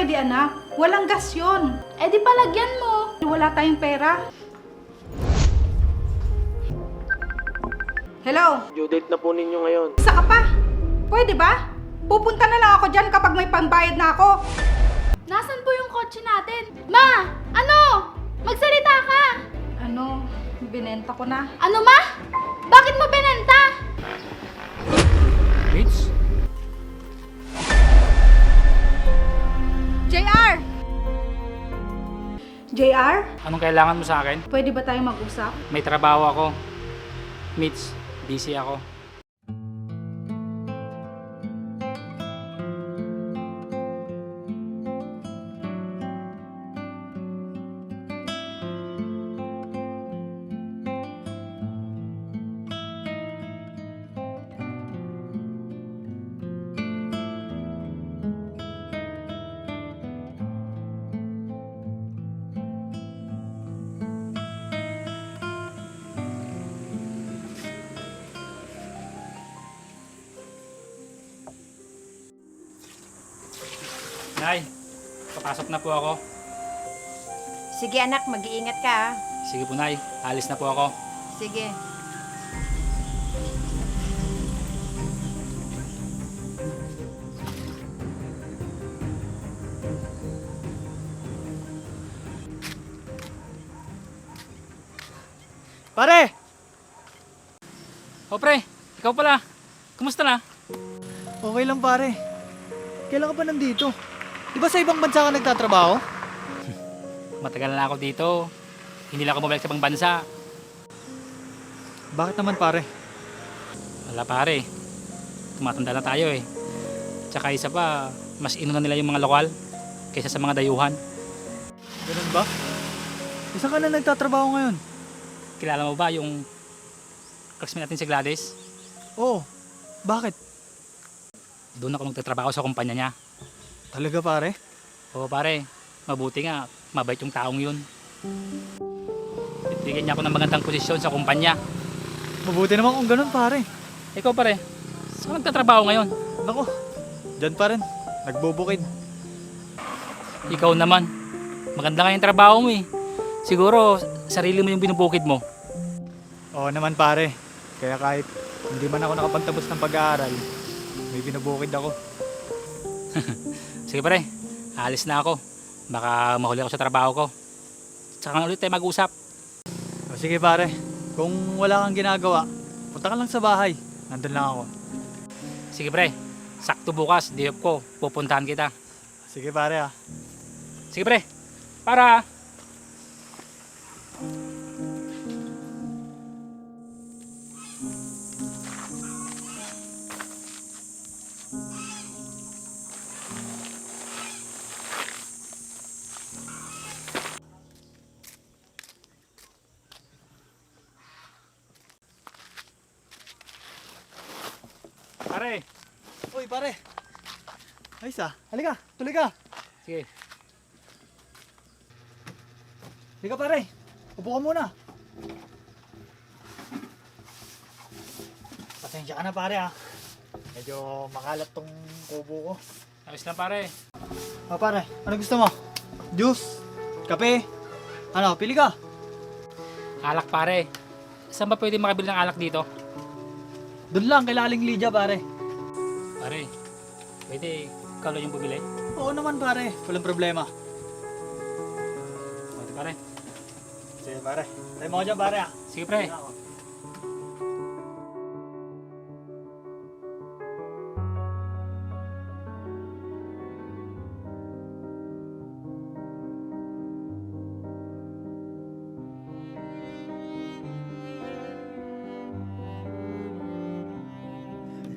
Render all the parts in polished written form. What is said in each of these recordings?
pwede anak. Walang gas yun. Eh di palagyan mo. Wala tayong pera. Hello? Due date na po ninyo ngayon. Isa ka pa? Pwede ba? Pupunta na lang ako dyan kapag may pambayad na ako. Nasaan po yung kotse natin? Ma! Ano? Magsalita ka! Ano? Binenta ko na. Ano ma? Bakit mo binenta? Mitch? JR! JR? Anong kailangan mo sa akin? Pwede ba tayo mag-usap? May trabaho ako. Mitch, busy ako. Nay, papasok na po ako. Sige anak, mag-iingat ka ha. Sige po, Nay. Alis na po ako. Sige. Pare! O pre, ikaw pala. Kumusta na? Okay lang pare. Kailan ka ba nandito? Di ba sa ibang bansa ka nagtatrabaho? Matagal na ako dito. Hindi lang ako mabalik sa ibang bansa. Bakit naman pare? Wala pare. Tumatanda na tayo eh. Tsaka isa pa, mas inuna nila yung mga lokal kaysa sa mga dayuhan. Ganun ba? Isa ka na nagtatrabaho ngayon? Kilala mo ba yung classmate natin si Gladys? Oo. Bakit? Doon ako nagtatrabaho sa kumpanya niya. Talaga pare? Oo pare, mabuti nga, mabait yung taong yun. Bigyan niya ako ng magandang posisyon sa kumpanya. Mabuti naman kung ganun pare. Ikaw pare, saan ka nagtatrabaho ngayon? Nako, dyan pa rin. Nagbubukid. Ikaw naman, maganda nga yung trabaho mo eh. Siguro, sarili mo yung binubukid mo. Oo naman pare. Kaya kahit hindi man ako nakapagtapos ng pag-aaral, may binubukid ako. Sige pare, alis na ako. Baka mahuli ako sa trabaho ko. Tsaka na ulit tayo mag-usap. O sige pare, kung wala kang ginagawa, punta ka lang sa bahay. Nandun lang ako. Sige pre, sakto bukas, day off ko, pupuntahan kita. Sige pare ah. Sige pre, para. Pare, Uy pare. Ayos ah. Halika, tuloy ka. sige. Halika pare. Upo ka muna. Pasensya ka na pare ah. Medyo makalat tong kubo ko. Ayos lang pare. Ah pare, ano gusto mo? Juice? Kape? Ano, pili ka. Alak pare. Saan ba pwede makabili ng alak dito? Doon lang, kay Laling Lydia pare. Pare, pwede ikaw lang yung bumili? Oo naman pare, walang problema. Pwede pare. Sige pare, tayo mo ko dyan pare ah. Sige pre.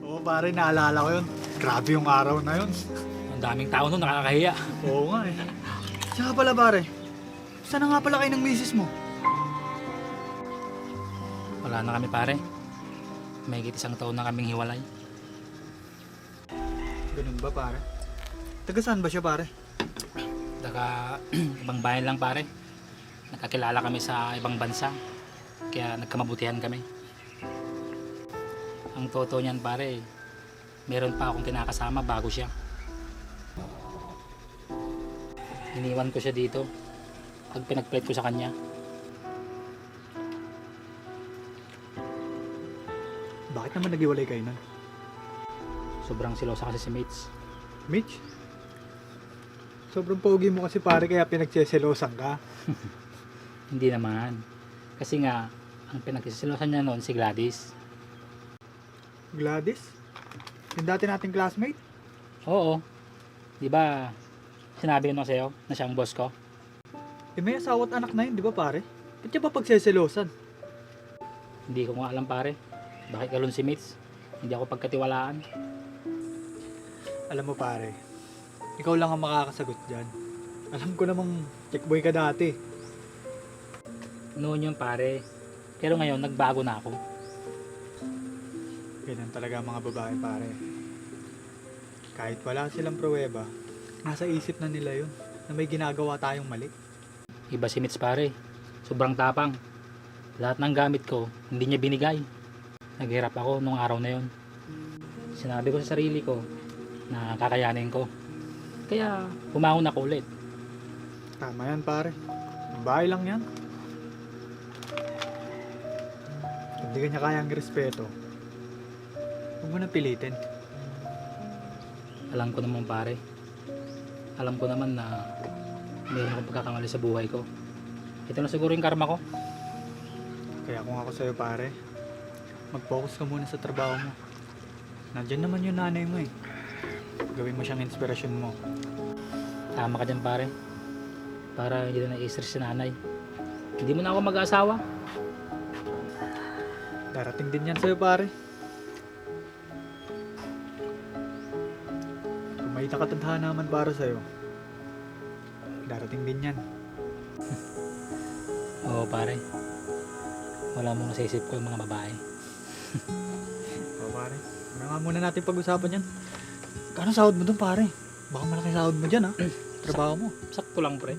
Oo pare, naalala ko yun. Grabe yung araw na yun. Ang daming tao nun, nakakahiya. Oo nga eh. Tsaka pala pare, saan na nga pala kayo ng misis mo? Wala na kami pare. May isang taon na kaming hiwalay. Ganun ba pare? Taga saan ba siya pare? Daga ibang bayan lang pare. Nakakilala kami sa ibang bansa. Kaya nagkamabutihan kami. Ang totoo niyan pare, meron pa akong kinakasama bago siya. Iniwan ko siya dito. Pag pinagpalit ko sa kanya. Bakit naman naghiwalay kayo nun? Sobrang silosa kasi si Mates. Mitch? Sobrang pogi mo kasi pare kaya pinagseselosan ka. Hindi naman. Kasi nga, ang pinagsisilosan niya noon si Gladys. Gladys? Yung dati nating classmate? Oo. Di ba, sinabi ko na sa'yo na siya ang boss ko? Eh may asawa at anak na yun, di ba pare? Ba't niya pa pagseselosan? Hindi ko nga alam pare. Bakit galon si Mates? Hindi ako pagkatiwalaan. Alam mo pare, ikaw lang ang makakasagot dyan. Alam ko namang checkboy ka dati. Noon yun pare. Pero ngayon, nagbago na ako. Ganyan talaga ang mga babae pare. Kahit wala silang pruweba, nasa isip na nila yun na may ginagawa tayong mali. Iba si Mates pare. Sobrang tapang. Lahat ng gamit ko, hindi niya binigay. Naghirap ako nung araw na yun. Sinabi ko sa sarili ko na kakayanin ko. Kaya bumangon ako ulit. Tama yan pare. Ang bahay lang yan. Kung di ka niya kayang respeto, huwag mo nang pilitin. Alam ko naman pare. Alam ko naman na mayroon akong pagkakamali sa buhay ko. Ito na siguro yung karma ko. Kaya kung ako sa'yo pare, mag-focus ka muna sa trabaho mo. Nandyan naman yung nanay mo eh. Gawin mo siyang inspirasyon mo. Tama ka dyan pare. Para hindi na i-stress si nanay. Hindi mo na ako mag-aasawa. Darating din yan sa'yo pare. Kung may nakatadhana naman para sa'yo, darating din yan. Oo pare. Wala mong nasa isip ko yung mga babae. O pare, ano nga muna natin pag-usapan yan. Kano sahod mo dun pare? Baka malaki sahod mo dyan ha. Trabaho mo. Sakto lang pre.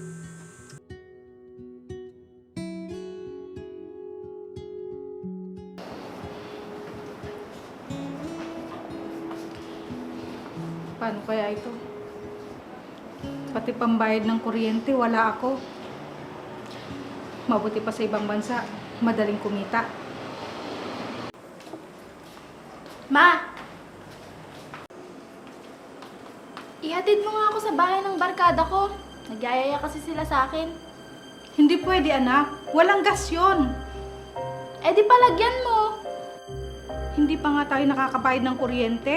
Paano kaya ito? Pati pambayad ng kuryente, wala ako. Mabuti pa sa ibang bansa, madaling kumita. Ma! Ihatid mo nga ako sa bahay ng barkada ko. Nagyayaya kasi sila sa akin. Hindi pwede anak, walang gas yun. Eh di palagyan mo. Hindi pa nga tayo nakakabayad ng kuryente.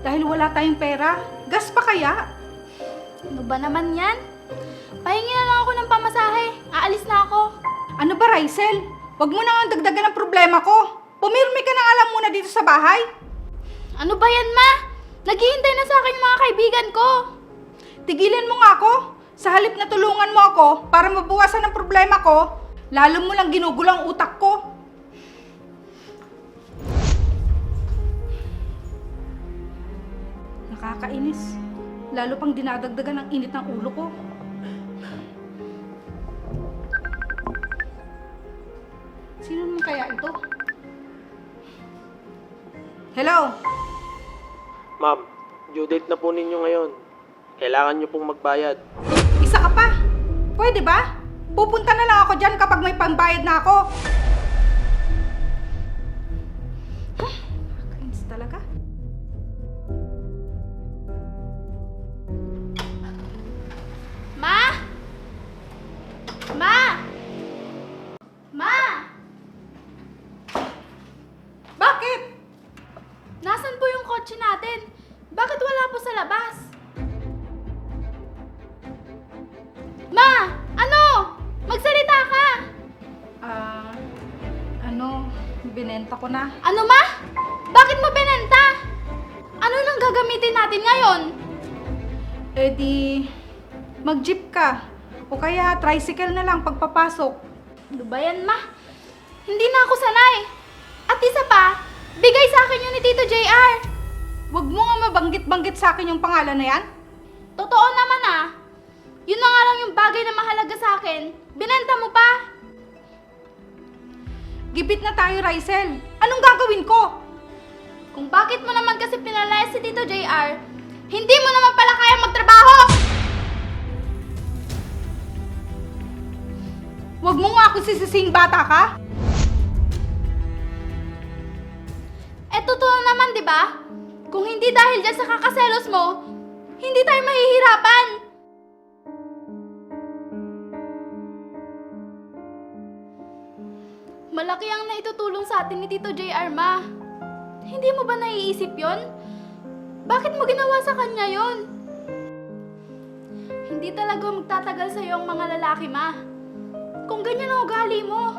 Dahil wala tayong pera, gas pa kaya? Ano ba naman yan? Pahingi na lang ako ng pamasahe. Aalis na ako. Ano ba, Rysel? Huwag mo na nga dagdagan ng problema ko. Pumirmi ka na nga lang muna dito sa bahay. Ano ba yan, ma? Naghihintay na sa akin yung mga kaibigan ko. Tigilan mo nga ako. Sa halip na tulungan mo ako para mabawasan ang problema ko, lalo mo lang ginugulo ang utak ko. Nakakainis. Lalo pang dinadagdagan ang init ng ulo ko. Sino naman kaya ito? Hello? Ma'am, due date na po ninyo ngayon. Kailangan nyo pong magbayad. Isa ka pa? Pwede ba? Pupunta na lang ako dyan kapag may pambayad na ako. Nakakainis talaga. Ma! Ma! Ma! Bakit? Nasaan po yung kotse natin? Bakit wala po sa labas? Ma! Ano? Magsalita ka! Binenta ko na. Ano, ma? Bakit mo binenta? Ano nang gagamitin natin ngayon? Eh di, mag-jeep ka. O kaya tricycle na lang pagpapasok. Ano ba yan, ma? Hindi na ako sanay. At isa pa, bigay sa akin yun ni Tito JR. Huwag mo nga mabanggit-banggit sa akin yung pangalan na yan. Totoo naman ah. Yun na nga lang yung bagay na mahalaga sa akin. Binenta mo pa. Gibit na tayo, Rysel. Anong gagawin ko? Kung bakit mo naman kasi pinalaya si Tito JR, hindi mo naman pala kaya magtrabaho! natin sisising bata ka? Eh, totoo naman, di ba? Kung hindi dahil dyan sa kakaselos mo, hindi tayo mahihirapan. Malaki ang naitutulong sa atin ni Tito JR, ma. Hindi mo ba naiisip yon? Bakit mo ginawa sa kanya yon? Hindi talaga magtatagal sa'yo ang mga lalaki, ma. Kung ganyan ang ugali mo.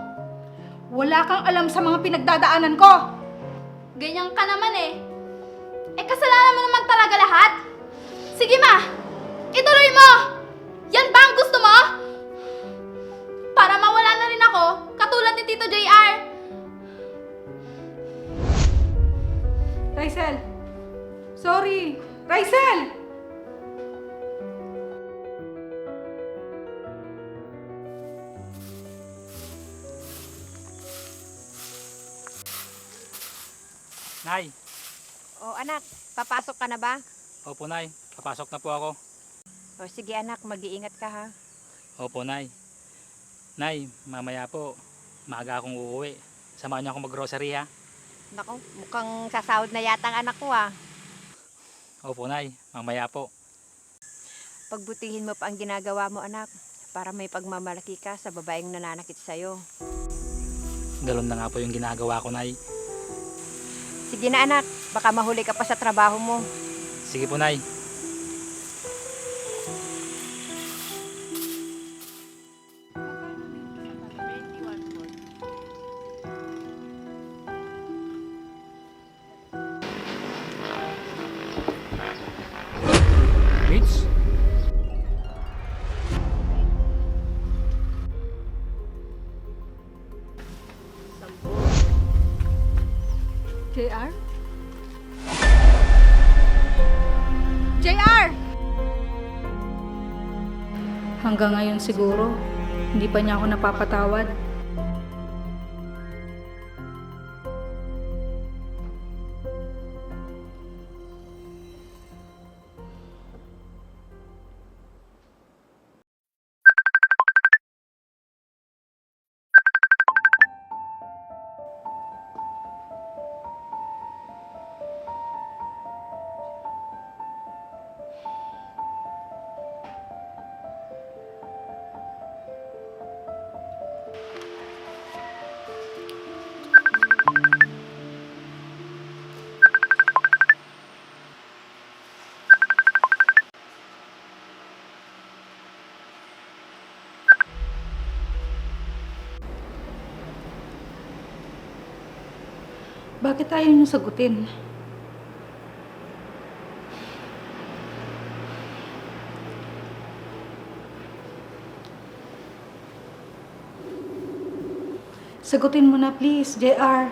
Wala kang alam sa mga pinagdadaanan ko. Ganyan ka naman eh. Eh, kasalanan mo naman talaga lahat. Sige ma, ituloy mo! Yan ba ang gusto mo? Para mawala na rin ako, katulad ni Tito JR. Rysel! Sorry! Rysel! Nay! O anak, papasok ka na ba? Opo, Nay. Papasok na po ako. O sige anak, mag-iingat ka ha. Opo, Nay. Nay, mamaya po, maaga akong uuwi. Samahan niyo ako mag-grocery, ha? Naku, mukhang sasahod na yata ang anak ko ah. Opo, Nay. Mamaya po. Pagbutihin mo pa ang ginagawa mo anak, para may pagmamalaki ka sa babaeng nananakit sa'yo. Galon na nga po yung ginagawa ko, Nay. Sige na anak, baka mahuli ka pa sa trabaho mo. Sige po, Nay. Mitch? JR? JR! Hanggang ngayon siguro, hindi pa niya ako napapatawad. Bakit ayaw niyo sagutin? Sagutin mo na please, JR.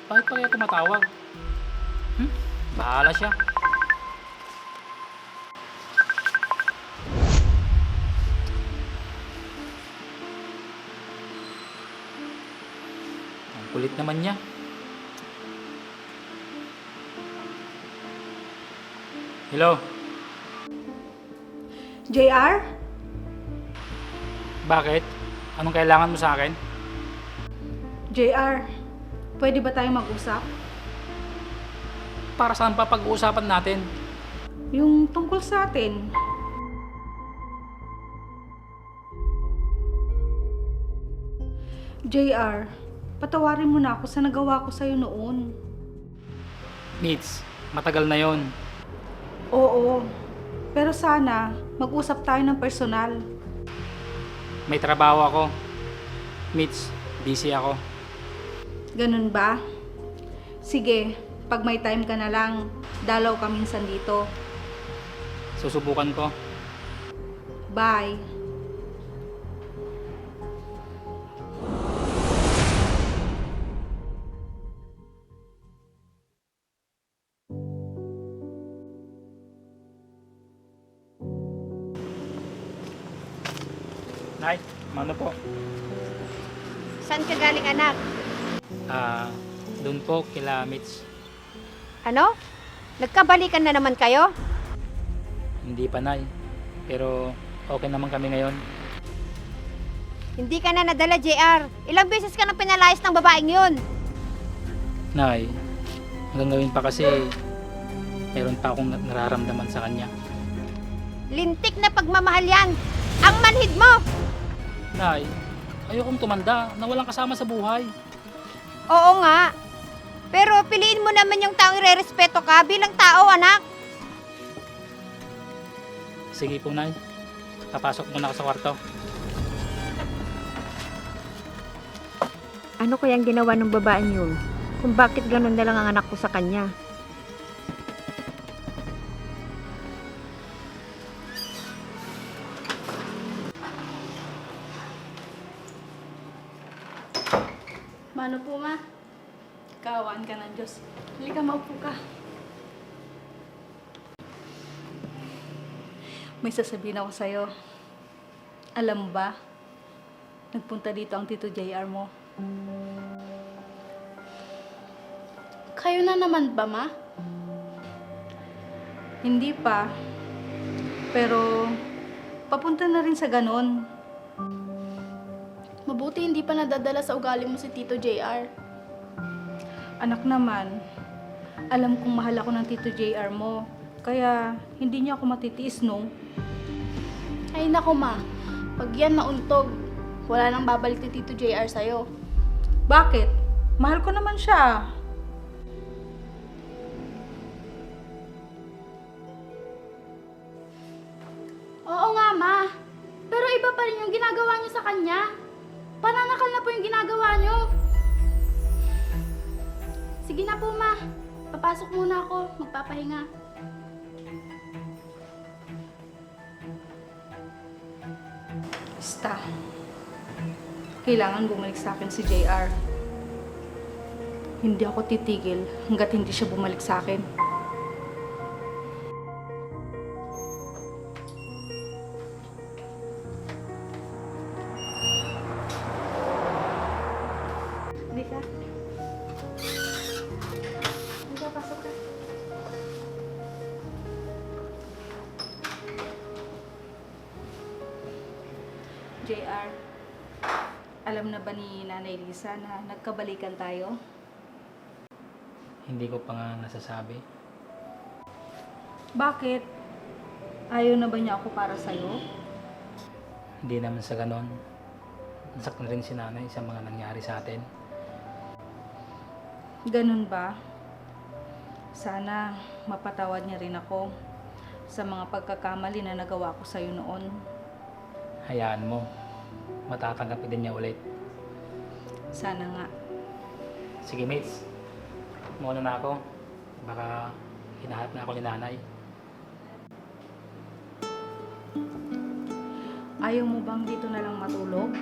Bakit pa kaya tumatawag? Bahala siya. Ang kulit naman niya. Hello? JR? Bakit? Anong kailangan mo sa akin? JR, pwede ba tayo mag-usap? Para saan pa pag-uusapan natin? Yung tungkol sa atin. JR, patawarin mo na ako sa nagawa ko sa'yo noon. Mitch, matagal na yon. Oo, pero sana mag-usap tayo ng personal. May trabaho ako. Mitch, busy ako. Ganun ba? Sige, pag may time ka na lang, dalaw ka minsan dito. Susubukan ko. Bye. Nay, ano po? Saan ka galing anak? Doon po kila Mitch. Ano? Nagkabalikan na naman kayo? Hindi pa, Nay. Pero okay naman kami ngayon. Hindi ka na nadala, JR. Ilang beses ka nang pinalayas ng babaeng yun. Nay, hanggang ngayon pa kasi meron pa akong nararamdaman sa kanya. Lintik na pagmamahal yan. Ang manhid mo. Nay, ayokong tumanda na walang kasama sa buhay. Oo nga. Pero piliin mo naman yung taong irerespeto ka bilang tao, anak. Sige po, Nay. Papasok muna ako sa kwarto. Ano kayang ginawa ng babaeng yun? Kung bakit ganun na lang ang anak ko sa kanya? Mano po, ma? Kaawaan ka ng Diyos. Halika, maupo ka. May sasabihin ako sa'yo. Alam mo ba, nagpunta dito ang Tito JR mo. Kayo na naman ba, ma? Hindi pa. Pero, papunta na rin sa ganon. Mabuti hindi pa nadadala sa ugali mo si Tito JR. Anak naman, alam kong mahal ako ng Tito JR mo. Kaya, hindi niya ako matitiis, no? Ay nako, ma. Pag yan nauntog, wala nang babalik ni Tito JR sa'yo. Bakit? Mahal ko naman siya. Oo nga, ma. Pero iba pa rin yung ginagawa niyo sa kanya. Pananakal na po yung ginagawa niyo. Sige na po, ma. Papasok muna ako. Magpapahinga. Basta. Kailangan bumalik sa akin si JR. Hindi ako titigil hanggat hindi siya bumalik sa akin. Hindi ka. Hindi ka, pasok ka. JR, alam na ba ni Nanay Lisa na nagkabalikan tayo? Hindi ko pa nga nasasabi. Bakit? Ayaw na ba niya ako para sa'yo? Hindi naman sa ganon. Nasaktan rin si nanay sa mga nangyari sa atin. Ganun ba? Sana mapatawad niya rin ako sa mga pagkakamali na nagawa ko sa'yo noon. Hayaan mo. Matatanggap din niya ulit. Sana nga. Sige, mates. Muna na ako. Baka hinahanap na ako ni nanay. Ayaw mo bang dito na lang matulog?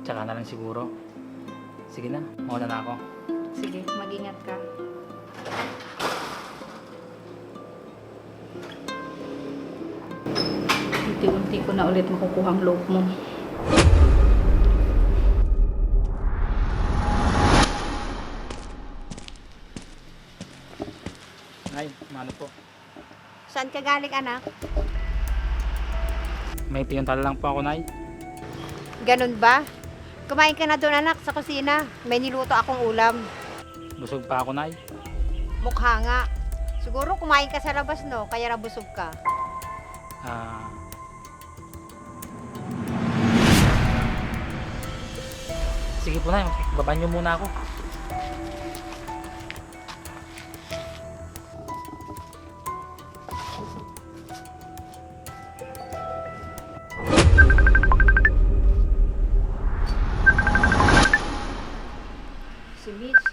Tsaka na lang siguro. Sige na, muna na ako. Sige, mag-ingat ka. Unti-unti ko na ulit makukuha ang loob mo. Nay, mano po. Saan ka galing, anak? May piyuntala lang po ako, Nay. Ganun ba? Kumain ka na doon, anak, sa kusina. May niluto akong ulam. Busog pa ako, Nay. Mukha nga. Siguro kumain ka sa labas, no? Kaya nabusog ka. Sige po, Nay. Baban niyo muna ako. Si Mitch.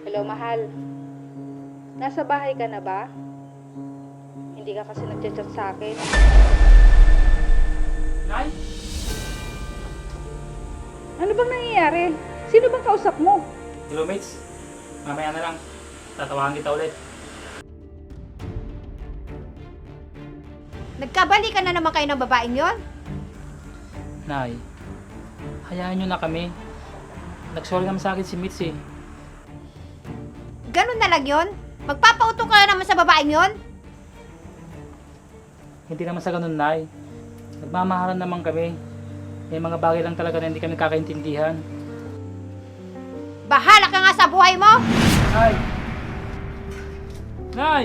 Hello, mahal. Nasa bahay ka na ba? Hindi ka kasi nagchat-chat sa akin. Nay! Ano bang nangyayari? Sino bang kausap mo? Hello, mates. Mamaya na lang. Tatawagan kita ulit. Nagkabalikan na naman kayo ng babaeng yon? Nay, hayaan nyo na kami. Nagsorry naman sa akin si Mitz eh. Ganun na lang yun? Magpapauto ka na naman sa babaeng yun? Hindi naman sa ganun, Nay. Nagmamahalan naman kami. May mga bagay lang talaga na hindi kami kakaintindihan. Bahala ka nga sa buhay mo! Nay! Nay!